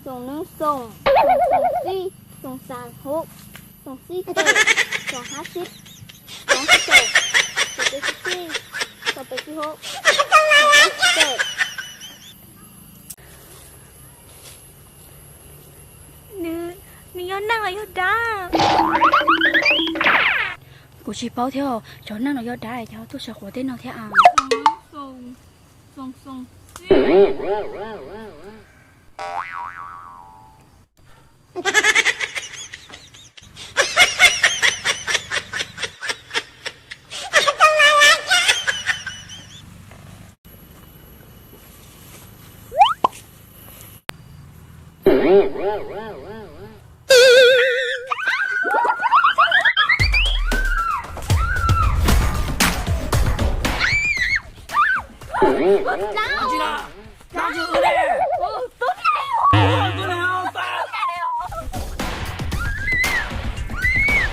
Xoom neeb xoom, xoom xib, xoom xaas hub, xoom xib peb, xoom hab xib, xoom xib caum, xoom peb xib xib, xoom peb xib hub, xoom peb xib peb. Nws, nws yog neeg los yog dab? Kuv tsis paub thiab, xyov neeg los yog dab, cov tuaj sawv quav tej no thiab a. Dab tsi na? Dab tsi ua li?